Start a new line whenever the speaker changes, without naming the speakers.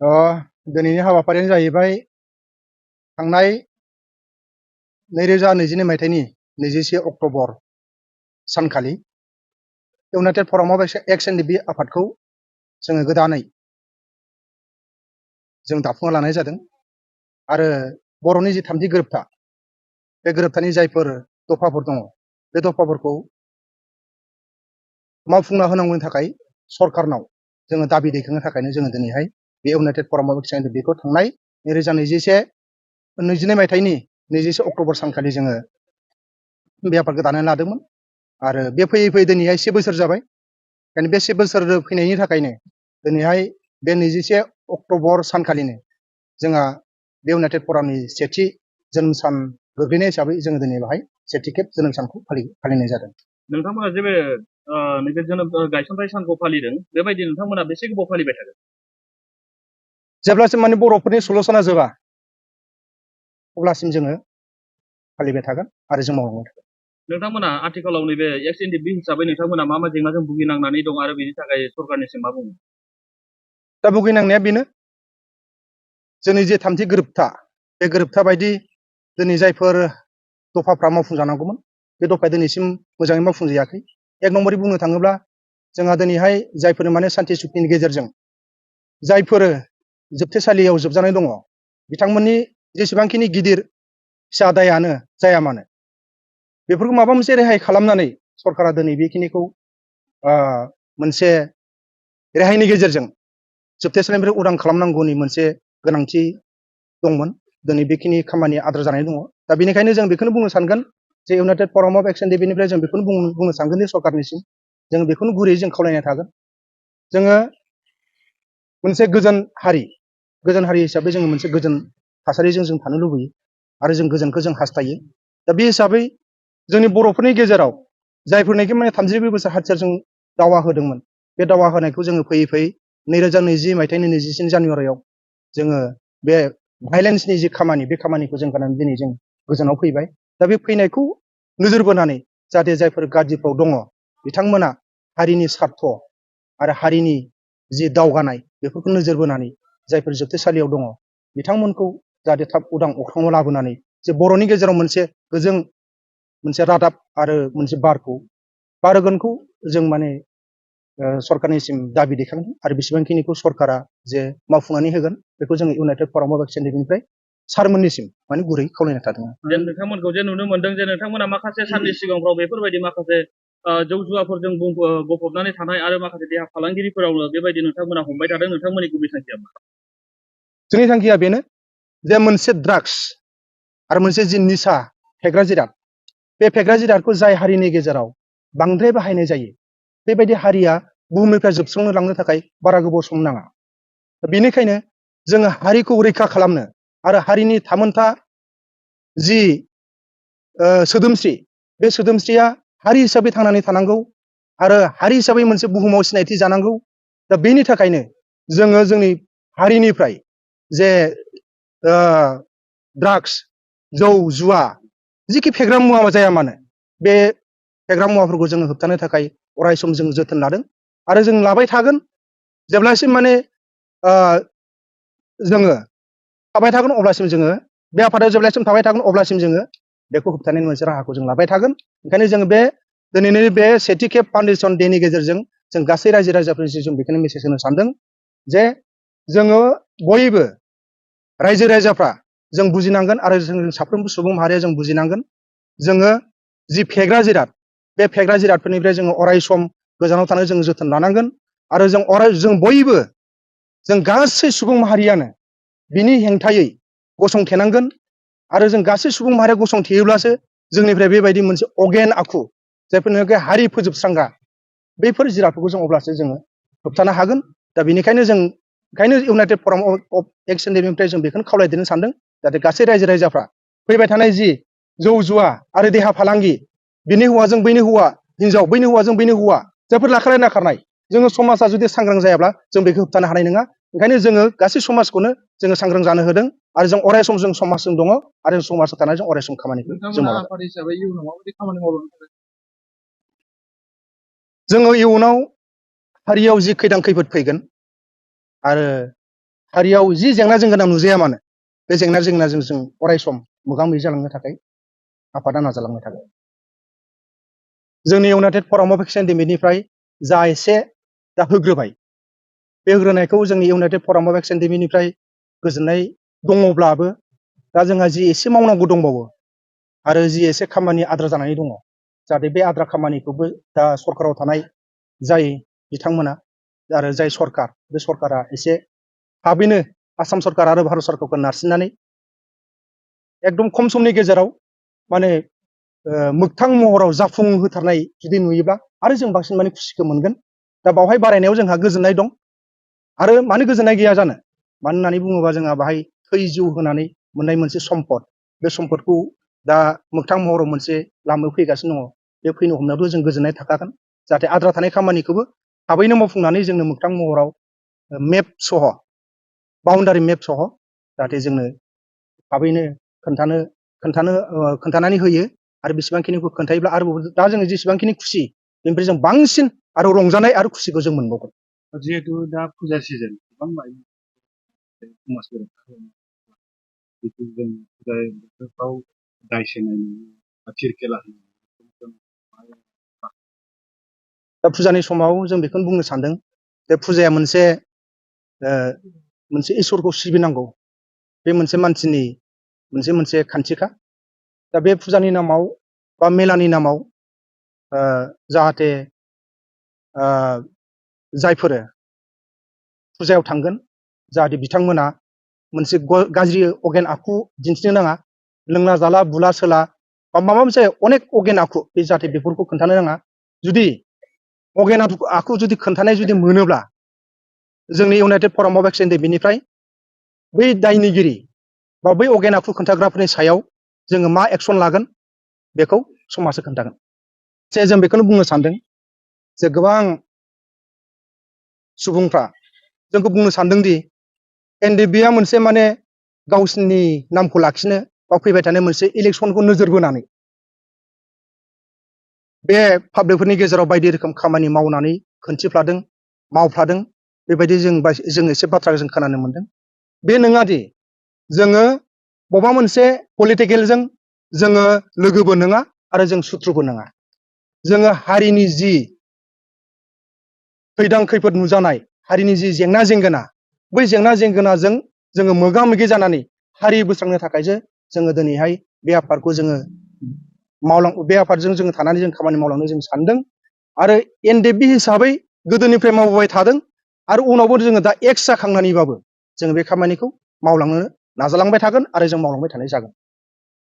अ दिनैनि हाबाफारियानो जाहैबाय थांनाय 2022 मायथाइनि 21 अक्ट'बर सानखालि united forum of X N D P आफादखौ जोङो गोदानै जों दाफुंना लानाय जादों आरो बर'नि जि 30 गोरोबथा बे गोरोबथानि जायफोर दफाफोर दङ बे दफाफोरखौ मावफुंना होनांगौनि थाखाय सरकारनाव जोङो दाबि दैखांनो थाखायनो जोङो दिनैहाय बे united forum of X N D P खौ थांनाय 2022 मायथाइनि 21 अक्ट'बर सानखालि जोङो बे आफादखौ दानानै लादोंमोन आरो बे फैयै फैयै दिनैहाय 1 बोसोर जाबाय। ओंखायनो बे 1 बोसोर फैनायनि थाखायनो दिनैहाय बे 21 अक्ट'बर सानखालिनो जोंहा बे इउनाइटेड फरामनि सेथि जोनोम सान गोग्लैनाय हिसाबै जोङो दिनै बेहाय सेथि खेब जोनोम सानखौ फालिनाय जादों।
नोंथांमोना जे बे नैबे जोनोम गायसनथाय सानखौ फालिदों बेबायदि नोंथांमोना बेसे गोबाव फालिबाय थागोन?
जेब्लासिम माने बर'फोरनि सलुसना जोबा अब्लासिम जोङो फालिबाय थागोन आरो जों मावलांबाय थागोन।
नोंथांमोना आथिखालाव नैबे एक्स एन डि पि हिसाबै नोंथांमोना मा मा जेंनाजों भुगिनांनानै दं आरो बेनि थाखाय सरकारनिसिम मा बुङो?
दा भुगिनांनाया बेनो जोंनि जे 30 गोरोबथा बे गोरोबथा बायदि दिनै जायफोर दफाफ्रा मावफुंजानांगौमोन बे दफाया दिनैसिम मोजाङै मावफुंजायाखै। एक नम्बरै बुंनो थाङोब्ला जोंहा दिनैहाय जायफोर माने सान्थि सुक्तिनि गेजेरजों जायफोर जोबथेसालियाव जोबजानाय दङ बिथांमोननि जेसेबांखिनि गिदिर फिसा दायानो जाया मानो बेफोरखौ माबा मोनसे रेहाय खालामनानै सरकारा दिनै बेखिनिखौ मोनसे रेहायनि गेजेरजों जोबथेसालिनिफ्राय उदां खालामनांगौनि मोनसे गोनांथि दंमोन। दिनै बेखिनि खामानिया आद्रा जानाय दङ। दा बेनिखायनो जों बेखौनो बुंनो सानगोन जे united forum of X N D P निफ्राय जों बेखौनो बुंनो सानगोन जे सरकारनिसिम जों बेखौनो गुरैयै जों खावलायनाय थागोन। जोङो मोनसे गोजोन हारि हिसाबै जोङो मोनसे गोजोन थासारिजों जों थानो लुबैयो आरो जों गोजोनखौ जों हास्थायो। दा बे हिसाबै जोंनि बर'फोरनि गेजेराव जायफोरनाखि माने 32 बोसोर हाथियार जों दावहा होदोंमोन बे दावहा होनायखौ जोङो फैयै फैयै 2020 मायथाइनि 23 जानुवारियाव जोङो बे भाइलेन्सनि जि खामानि बे खामानिखौ जों गारनानै दिनै जों गोजानाव फैबाय। दा बे फैनायखौ नोजोर बोनानै जाहाथे जायफोर गाज्रिफ्राव दङ बिथांमोना हारिनि स्वार्थ आरो हारिनि जि दावगानाय बेफोरखौ नोजोर बोनानै जायफोर जोबथेसालियाव दङ बिथांमोनखौ जाहाथे थाब उदां अख्राङाव लाबोनानै जे बर'नि गेजेराव मोनसे गोजों मोनसे रादाब आरो मोनसे बारहोगोनखौ जों माने सरकारनिसिम दाबि दैखांदों आरो बेसेबांखिनिखौ सरकारा जे मावफुंनानै होगोन बेखौ जोङो united forum of X N D P निफ्राय सारमोननिसिम माने गुरै खावलायना थादों।
जे नोंथांमोनखौ जे नुनो मोनदों जे नोंथांमोना माखासे साननि सिगांफ्राव बेफोरबायदि माखासे जौ जुवाफोरजों गफबनानै थानाय आरो माखासे देहा फालांगिरिफोरावनो बेबायदि नोंथांमोना हमबाय थादों। नोंथांमोननि गुबै थांखिया मा?
जोंनि थांखिया बेनो जे मोनसे ड्राग्स आरो मोनसे जि निसा फेग्रा जिराद बे फेग्रा जिरादखौ जाय हारिनि गेजेराव बांद्राय बाहायनाय जायो बेबायदि हारिया बुहुमनिफ्राय जोबस्रांनो लांनो थाखाय बारा गोबाव सम नाङा। बेनिखायनो जोङो हारिखौ रैखा खालामनो आरो हारिनि थामोनथा जि सोदोमस्रि बे सोदोमस्रिया हारि हिसाबै थांनानै थानांगौ आरो हारि हिसाबै मोनसे बुहुमाव सिनायथि जानांगौ। दा बेनि थाखायनो जोङो जोंनि हारिनिफ्राय जे ड्राग्स जौ जुवा जिखि फेग्रा मुवा जाया मानो बे फेग्रा मुवाफोरखौ जोङो होबथानो थाखाय अराय सम जों जोथोन लादों आरो जों लाबाय थागोन। जेब्लासिम माने जोङो थाबाय थागोन अब्लासिम जोङो बे आफादाव जेब्लासिम थाबाय थागोन अब्लासिम जोङो बेखौ होबथानायनि मोनसे राहाखौ जों लाबाय थागोन। ओंखायनो जोङो बे दिनैनि बे सेथि खेब फाउन्डेसन डेनि गेजेरजों जों गासै रायजो राजाफोरनिसिम जों बेखौनो मेसेज होनो सानदों जे जोङो बयबो रायजो राजाफ्रा जों बुजिनांगोन आरो जों साफ्रोमबो सुबुं माहारिया जों बुजिनांगोन जोङो जि फेग्रा जिराद बे फेग्रा जिरादफोरनिफ्राय जोङो अराय सम गोजानाव थानो जों जोथोन लानांगोन आरो जों बयबो जों गासै सुबुं माहारियानो बिनि हेंथायै गसंथेनांगोन आरो जों गासै सुबुं माहारिया गसंथेयोब्लासो जोंनिफ्राय बेबायदि मोनसे अगेन आखु जायफोरनाखि हारि फोजोबस्रांग्रा बैफोर जिरादफोरखौ जों अब्लासो जोङो होबथानो हागोन। दा बेनिखायनो ओंखायनो united forum of X N D P निफ्राय जों बेखौनो खावलायदेरनो सानदों जाहाथे गासै रायजो राजाफ्रा फैबाय थानाय जि जौ जुवा आरो देहा फालांगि बिनि हौवाजों बैनि हौवा हिनजाव बैनि हौवाजों बैनि हौवा जायफोर लाखानाय नाखारनाय जोङो समाजा जुदि सांग्रां जायाब्ला जों बेखौ होबथानो हानाय नङा। ओंखायनो जोङो गासै समाजखौनो जोङो सांग्रां जानो होदों आरो जों अराय सम जों समाजजों दङ आरो जों समाजाव थानाय जों अराय सम खामानिखौ जों मावलांगोन। जोङो इयुनाव हारियाव जि खैदां खैफोद फैगोन आरो हारियाव जि जेंना जेंगोना नुजाया मानो बे जेंना जेंनाजों जों अराय सम मोगा मोगि जालांनो थाखाय आफादा नाजालांबाय थागोन। जोंनि इउनाइटेड फराम अफ एकाडेमिनिफ्राय जा एसे दा होग्रोबाय बे होग्रोनायखौ जोंनि इउनाइटेड फराम अफ एकाडेमिनिफ्राय गोजोननाय दङब्लाबो दा जोंहा जि एसे मावनांगौ दंबावो आरो जि एसे खामानि आद्रा जानानै दङ जाहाथे बे आद्रा खामानिखौबो दा सरकाराव थानाय जाय बिथांमोना आरो जाय सरकार बे सरकारा एसे थाबैनो आसाम सरकार आरो भारत सरकारखौ नारसिननानै एकदम खम समनि गेजेराव माने मोगथां महराव जाफुंहोथारनाय जुदि नुयोब्ला आरो जों बांसिन माने खुसिखौ मोनगोन। दा बावहाय बारायनायाव जोंहा गोजोननाय दं आरो मानो गोजोननाय गैया जानो, मानो होननानै बुङोबा जोंहा बाहाय थै जिउ होनानै मोननाय मोनसे सम्पद, बे सम्पदखौ दा मोगथां महराव मोनसे लामायाव फैगासिनो दङ। बे फैनो हमनायावथ' जों गोजोननाय थाखागोन जाहाथे आद्रा थानाय खामानिखौबो थाबैनो मावफुंनानै जोंनो मोगथां महराव मेप सह बाउन्डारि मेप सह जाहाथे जोंनो थाबैनो खोन्थानानै होयो आरो बेसेबांखिनिखौ खोन्थायोब्ला आरोबाव दा जोङो जेसेबांखिनि खुसि बेनिफ्राय जों बांसिन आरो रंजानाय आरो खुसिखौ जों मोनबावगोन।
जिहेतु दा फुजा सिजोन गोबां समाज बेरेखा जितु जों फुजा बोथोरफ्राव दाय सोनाय थिरखेला
दा फुजानि समाव जों बेखौनो बुंनो सानदों जे फुजाया मोनसे इसोरखौ सिबिनांगौ, बे मोनसे मानसिनि मोनसे खान्थिखा। दा बे फुजानि नामाव बा मेलानि नामाव जाहाथे जायफोर फुजायाव थांगोन जाहाथे बिथांमोना मोनसे गाज्रि अगेन आखु दिन्थिनो नाङा, लोंना जाला बुला सोला बा माबा मोनसे अनेक अगेन आखु बे जाहाथे बेफोरखौ खोन्थानो नाङा। जुदि अगेन आखु जुदि खोन्थानाय जुदि मोनोब्ला जोंनि इउनाइटेड फराम अफ एकाडेमिनिफ्राय बै दायनिगिरि बा बै अगेन आखु खोन्थाग्राफोरनि सायाव जोङो मा एक्सन लागोन बेखौ समाजआ खोन्थागोन। जे जों बेखौनो बुंनो सानदों जे गोबां सुबुंफ्रा जोंखौ बुंनो सानदोंदि एनडिएफबिआ मोनसे माने गावसिनि नामखौ लाखिनो बा फैबाय थानाय मोनसे इलेक्सनखौ नोजोर बोनानै बे पाब्लिकफोरनि गेजेराव बायदि रोखोम खामानि मावनानै खोन्थिफ्लादों, मावफ्लादों, बेबायदि जों एसे बाथ्रा जों खोनानो मोनदों। बे नङादि जोङो बबेबा मोनसे पलिटिकेलजों जोङो लोगोबो नङा आरो जों सुथ्रुबो नङा। जोङो हारिनि जि खैदां खैफोद नुजानाय, हारिनि जि जेंना जेंगोना, बै जेंना जेंगोनाजों जोङो मोगा मोगि जानानै हारि बोस्रांनो थाखायसो जोङो दिनैहाय बे आफादखौ जोङो बे आफादजों जोङो थानानै जों खामानि मावलांनो जों सानदों आरो एनडिएफबि हिसाबै गोदोनिफ्राय मावबोबाय थादों आरो उनावबो जोङो दा एक्स जाखांनानैबाबो जोङो बे खामानिखौ मावलांनो नाजालांबाय थागोन आरो जों मावलांबाय थानाय जागोन।